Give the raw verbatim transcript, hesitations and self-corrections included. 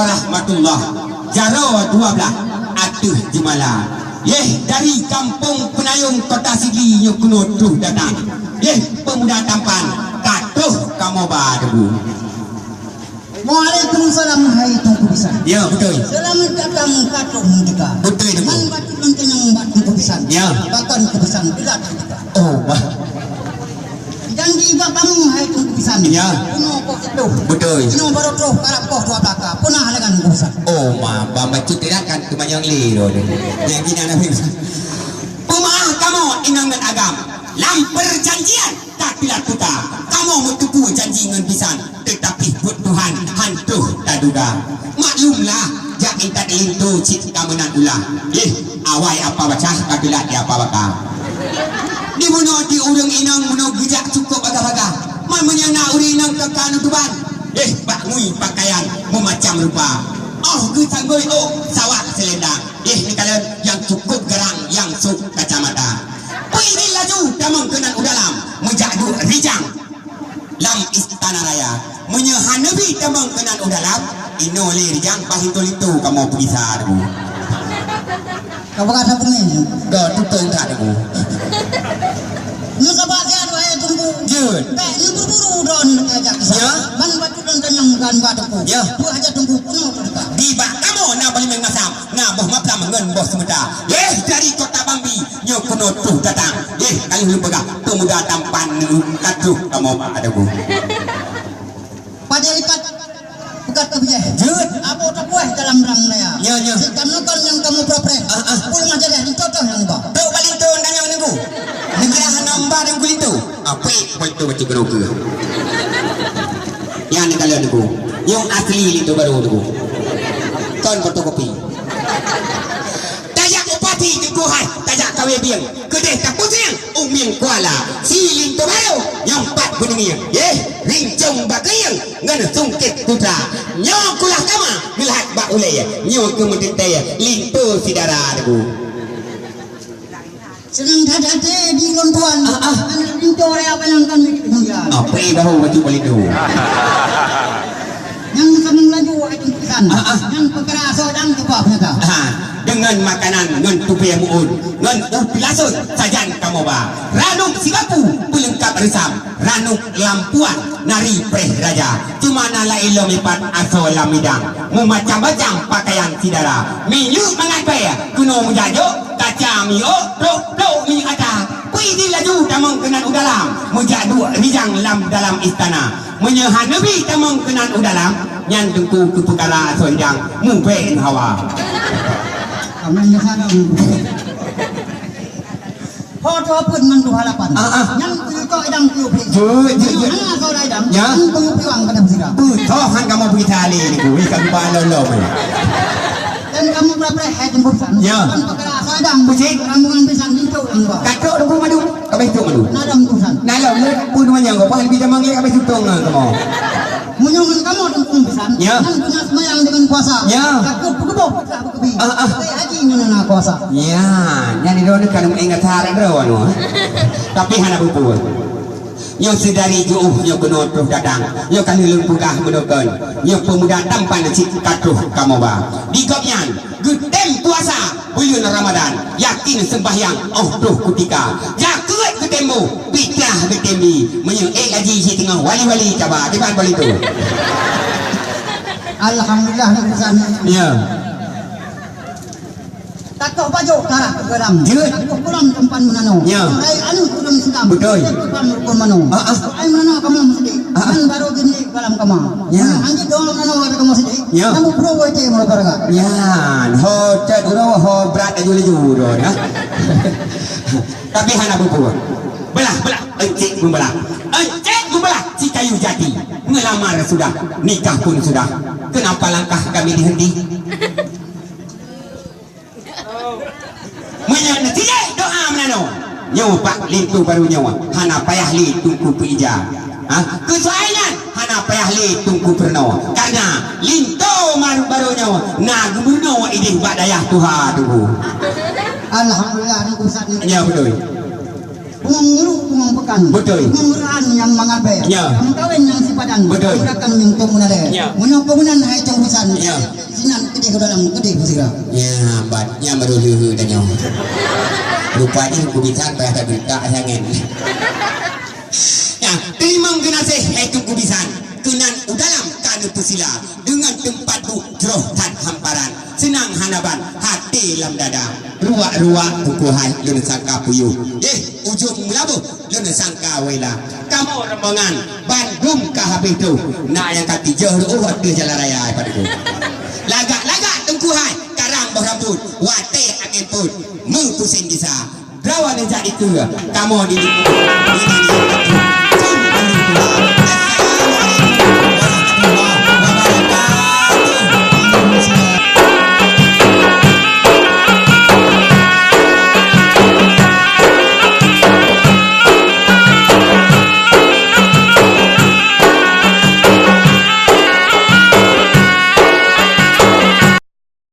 Rahmatullah, jaroe dua blah ateueh jeumala. Yeh, dari Kampung Peunayong Kota Sigli nyoe keunoe troh datang. Yeh, peumuda tampan ka troh kamoe ba Teungku. Waalaikumsalam, hai Teungku Bisan. Ya, beutôi. Seulamat datang ka troh merdeka. Beutôi, Teungku. Man bacut lôn tanyong bak Teungku Bisan. Ya. Pakon Teungku Bisan teulat merdeka. Oh, bah. Janji bak kamoe, hai Teungku Bisan. Ya. Bunoe poh siplôh. Beutôi. Inoe barô troh karab poh dua blah ka. Peunah lagèe Teungku Bisan. Oh, ma, ban bacut tidak kan teumanyong lé lôn. Nyang kina na. Peumaah kamoe inong ngon agam. Lam peujanjian ka teulat kuta. Kamoe meuteupue janji ngon bisan. Teutapi buet Tuhan han troh taduga. Maklumlah, jak intat linto cit ka meunan ulah. Yeh, awai apa bacah ka teulat di apa baka. Di bunoe di ureueng inong bunoe geujak cukôp bagah-bagah. Man meunyoe na ureueng inong ka ka neutuban. Yeh, bak ngui pakaian meumacam rupa. Oh geutanggôi ôk sawak seulendang. Yeh, neukalon nyang cukôp garang nyang sôk kacamata. Pui di laju tamong keunan u dalam meujak duek rijang. Lam istana raya. Meunyoe hana bi tamong keunan u dalam, inoe lé rijang bah linto-linto kamoe peugisa Teungku. Ka baka sapeue nyoe? Dah tutong that Teungku. Nyoe ka bak siat wahai Teungku. Jeuet. Bèk nyoe buru-buru droen ka jak. Ya. Man bacut lôn tanyong ban bak Teungku. Ya. Peue hajat Teungku keunoe teuka? Di bak kamoe na balimeng masam, na boh maplam ngon boh seumeuta. Eh, dari kota Bambi. Nyoe keunoe troh datang. Eh, ka lheueh lôn peugah, peumuda tampan nyoe ka troh kamoe ba Teungku. Padahai ikat peugah keu bijéh. Jeuet. Abo tapuih dalam rang raya. Nyoe, nyoe. Sitam nukon nyang kamoe preh-preh. Ah, ah. Puluh majalah dicocoh nyang ba. Trok bak linto nanyong Teungku. Neugah hana mba Teungku linto. Apik bak linto bacut keunoe keu. Nyan neukalon Teungku. Nyoe asli linto barô Teungku. Kon fotokopi. Tajak upati Teungku hai, tajak kawé bieng. Keudeh tapusieng umieng kuala. Si linto barô nyang pat beuneumieng. Yeh, rincong bakeuieng ngon sungkét putra. Nyoe kulah kama geulahat bak ulèe. Nyoe keuh meuteuntèe linto si dara Teungku. Seunang that até di ulôn tuan. Ah, ah. Aneuk linto raya panjang kan milék mulia. Apa eh bahu bacut bak linto? Nyang ka meulaju wahai Teungku Bisan. Ah, ah. Nyang peukara asoe dang cuba peunyaga. Ha, deungon makanan ngon tupée meu'ôn, ngon upi lasôn sajan kamoe ba. Ranub sibapu peuleungkap reusam, ranub lampuan nari preh raja. Cuma na laén lom ipat asoe lam midang, meumacam-macam pakaian si dara. Minyeuk mangat bèe keunoe meujajok, kaca miyueb, plôk-plôk minyeuk ata. Pui di laju tamong keunan u dalam, meujak duek rijang lam dalam istana. Meunyoe hana bi tamong keunan u dalam, nyan Teungku keu peukara asoe idang mubèe hawa. Amin ya salam. Ho tuha peuet ngon tuha lapan. Ah, ah. Nyang kuyue kok idang kuyue pih. Jeuet, jeuet, jeuet. Hana asoe idang. Ya. Nyang kuyue piwang pada beusira. Beutôi han kamoe beugita lé Teungku. Weh, ka lupa lom-lom. Dan kamoe preh-preh hai Teungku Bisan. Ya. Bukan peukara asoe idang. Pucit. Rombongan bisan linto lam luwa. Katrok Teungku madu. Kabeh tu madu. Nadam Teungku Bisan. Nah, lom, lom, pun manyang kau, pahal bijang manggil, kabeh tutong, ah, kamoe. Meunyoe ngon kamoe Teungku Bisan, ya. Nyan keuneuk seumayang deungon puasa. Ya. Takot peugeubôh putra beukeubie. Ah, ah. Hai haji ngon na kuasa. Ya, nyan di droeneuh kan ingat syarat droeneuh. Tapi hana peue-peue. Nyoe seudari jiôh nyoe keunoe troh datang. Nyoe ka lheueh lôn peugah meunoe kon. Nyoe peumuda tampan cit ka troh kamoe ba. Di gobnyan, geutem puasa buleuen Ramadan, yakin seumbahyang óh troh kutika. Jakeuet geutem boh, pitrah geutem bi. Meunyoe ék haji cit teungoh wali-wali caba, kiban bak linto. Alhamdulillah, Teungku Bisan. Ya. Takoh bajôk karah keu geulam. Jeuet. Takoh geulam teumpat meunanoe. Ya. Hai aneuk ureueng Islam. Beutôi. Teumpat rukon manoe. Ah, ah. Hai meunanoe kamoe meusidék. Ah, ah. Nyan barô jeuet geulam kamoe. Ya. Hana doa meunanoe kamoe sidék. Ya. Kamoe bro wajéb meureuka-reuka. Ya. Ho cot uroe ho brat laju-laju uroe, ya. Tapi hana peue-peue. Belah, belah. Encik membelah. Encik membelah si kayu jati. Ngelamar sudah, nikah pun sudah. Kenapa langkah kami dihenti? Meunyoe neutilek doa meunanoe, nyoe bak linto barô nyoe hana payah lé Teungku peuija. Ha? Keu soai nyan hana payah lé Teungku peurunoe. Karena linto mar-, barô nyoe na gubunur idéh bak dayah tuha Teungku. Alhamdulillah, Teungku Ustaz. Ya, beutôi. Bungong ngeuruk bungong peukan. Beutôi. Bungong reuraan nyang mangat bèe. Ya. Meukawen nyang sipadan. Beutôi. Beureukat nyang tông meunalèe. Ya. Meunyoe peugunan hai tông busan. Ya. Sinan keudéh u dalam keudéh peusira. Ya, bat nyang baru lheuh tanyoe. Rupa jih kubisan payah tageuntak sangat. Ya, teurimong geunaséh hai Teungku Bisan. Keunan u dalam ka neupeusila. Deungon teumpat duek jroh that hamparan. Seunang hana ban até lam dada. Ruwak-ruwak Teungku hai lôn sangka peuyuh. Eh, ujong meulaboh lôn sangka wela. Kamoe rombongan bandum ka habéh troh. Na nyang ka tijôh reuôh ateueh jalan raya ai Pak Teungku. Lagak-lagak Teungku hai karang boh rambut. Watèe angén pôt meupuseng gisa. Droe neujak dikeue kamoe di